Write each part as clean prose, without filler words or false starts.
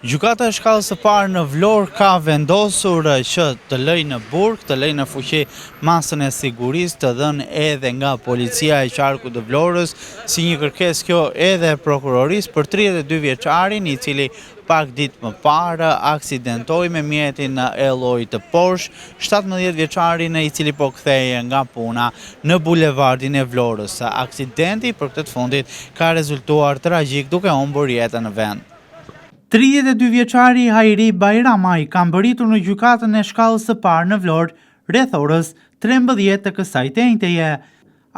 Gjykata e shkallës së parë në Vlorë ka vendosur që të lëjë në burg, të lëjë në fuqi masën e sigurisë të dhënë edhe nga policia e qarkut të Vlorës, si një kërkesë kjo edhe e prokurorisë për 32 vjeçarin i cili pak ditë më parë aksidentoi me mjetin e llojit të Porsche, 17 vjeçarin i cili po kthehej nga puna në bulevardin e Vlorës. Aksidenti për këtë të fundit ka rezultuar tragjik duke humbur jetën në vend. 32 vjeçari Hajri Bajramaj ka mbërritur në gjykatën e shkallës së parë në Vlorë rreth orës 13 të kësaj të enjteje.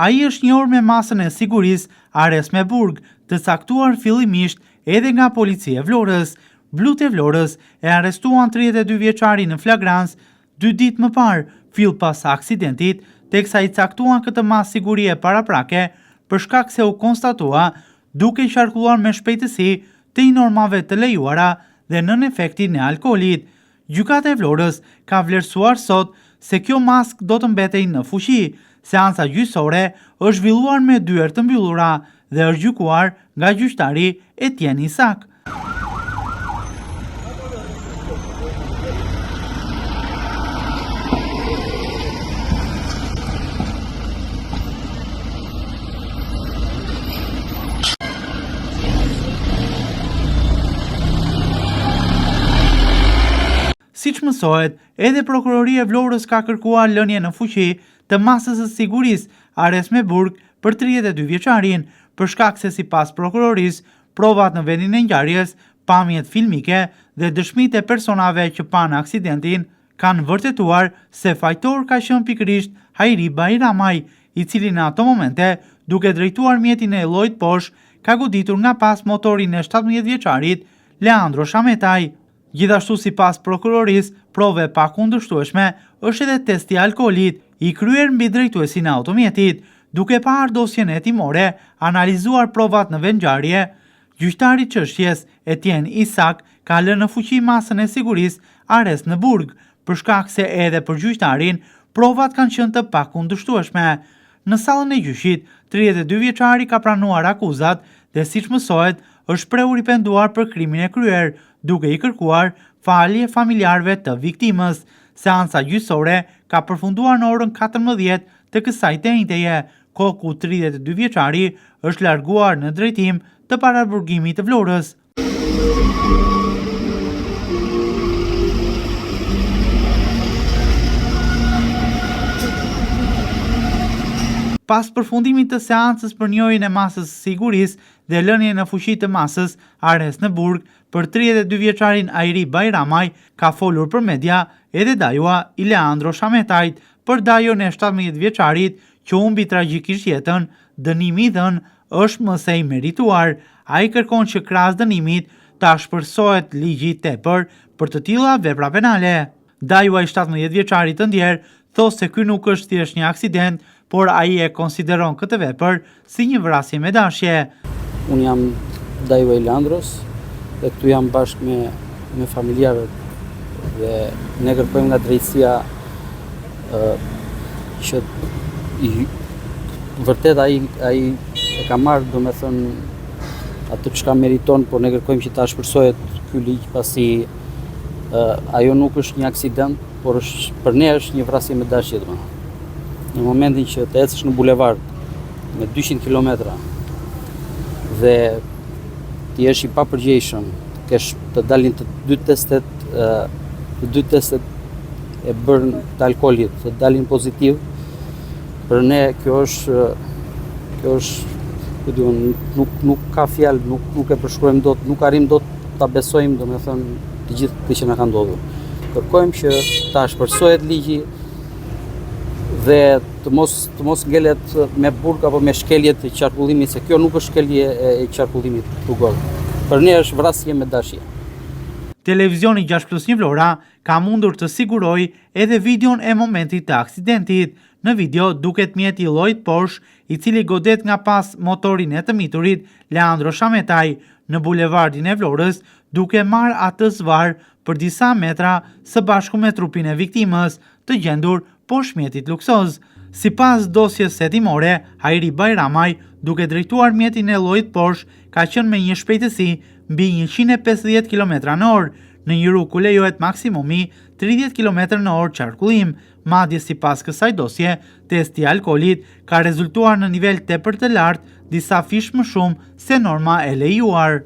Ai është njohur me masën e sigurisë arrest me burg, të caktuar fillimisht edhe nga policia e Vlorës. Blutë e Vlorës e arrestuan 32 vjeçarin në flagrancë dy ditë më parë, fill pas aksidentit, teksa i caktuan këtë masë sigurie paraprake për shkak se u konstatua duke qarkulluar me shpejtësi tej normave të lejuara dhe nën efektin e alkoolit. Gjykata e Vlorës ka vlerësuar sot se kjo masë do të mbetej në fuqi. Seanca gjyqësore është zhvilluar me dyer të mbyllura dhe është gjykuar nga gjyqtari Etjen Isak. Siç mësohet, edhe Prokuroria e Vlorës ka kërkuar lënien në fuqi të masës së sigurisë, arrest me burg për 32 vjeçarin, për shkak se sipas prokurorisë, provat në vendin e ngjarjes, pamjet filmike dhe dëshmitë e personave që panë aksidentin kanë vërtetuar se fajtor ka qenë pikërisht Hajri Bajramaj, i cili në ato momente, duke drejtuar mjetin e llojit Porsche, ka goditur nga pas motorin e 17 vjeçarit, Leandro Shametaj. Gjithashtu sipas prokurorisë, provë e pakundërshtueshme është edhe testi i alkoolit, i kryer mbi drejtuesin e automjetit. Duke parë dosjen hetimore, analizuar provat në vendngjarje, Gjyqtari i çështjes, Etjen Isak, ka lënë në fuqi masën e sigurisë arrest në burg, për shkak se edhe për gjyqtarin provat kanë qenë të pakundërshtueshme. Në sallën e gjyqit, 32 vjeçari ka pranuar akuzat dhe siç mësohet, është shprehur i penduar për krimin e kryer, duke i kërkuar falje familjarëve të viktimës. Seanca gjyqësore ka përfunduar në orën 14 të kësaj të enjteje, kohë ku 32 vjeçari është larguar në drejtim të paraburgimit të Vlorës. Pas përfundimit të seancës për njohjen e masës së sigurisë dhe lënien në fuqi të masës arrest në burg për 32 vjeçarin Hajri Bajramaj, ka folur për media edhe dajua i Leandro Shametajt për dajën e 17 vjeçarit që humbi tragjikisht jetën, dënimi i dhënë është më se i merituar. Ai kërkon që krahas dënimit të ashpërsohet ligji tepër për të tilla vepra penale. Dajua i 17 vjeçarit të ndjerë thotë se ky nuk është thjesht një aksident, por ai e konsideron këtë vepër si një vrasje me dashje. Unë jam dajua i Leandros dhe këtu jam bashkë me me familjarët dhe ne kërkojmë nga drejtësia që i, vërtet ai ai e ka marrë domethënë atë çka meriton, por ne kërkojmë që të ashpërsohet ky ligj pasi ajo nuk është një aksident, por është për ne është një vrasje me dashje domethënë. Në momentin që të ecësh në bulevard me 200 kilometra dhe të jesh i papërgjegjshëm, kesh të dalin të dy testet, të dy testet e bërë të alkoolit, të dalin pozitiv, për ne kjo është kjo është ku di unë, nuk nuk ka fjalë, nuk nuk e përshkruajmë dot, nuk arrijmë dot ta besojmë, domethënë të gjithë këtë që na ka ndodhur. Kërkojmë që të ashpërsohet ligji dhe të mos të mos ngelet me burg apo me shkelje të qarkullimit, se kjo nuk është shkelje e qarkullimit rrugor. Për ne është vrasje me dashje. Televizioni 6 plus 1 Vlora ka mundur të sigurojë edhe videon e momentit të aksidentit. Në video duket mjeti i llojit Porsche, i cili godet nga pas motorin e të miturit Leandro Shametaj në bulevardin e Vlorës, duke marrë atë zvarrë për disa metra së bashku me trupin e viktimës, të gjendur poshtë mjetit luksoz. Sipas dosjes hetimore, Hajri Bajramaj, duke drejtuar mjetin e llojit Porsche, ka qenë me një shpejtësi mbi 150 kilometra në orë, në një rrugë ku lejohet maksimumi 30 kilometra në orë qarkullim. Madje sipas kësaj dosje, testi i alkoolit ka rezultuar në nivel tepër të lartë, disa fish më shumë se norma e lejuar.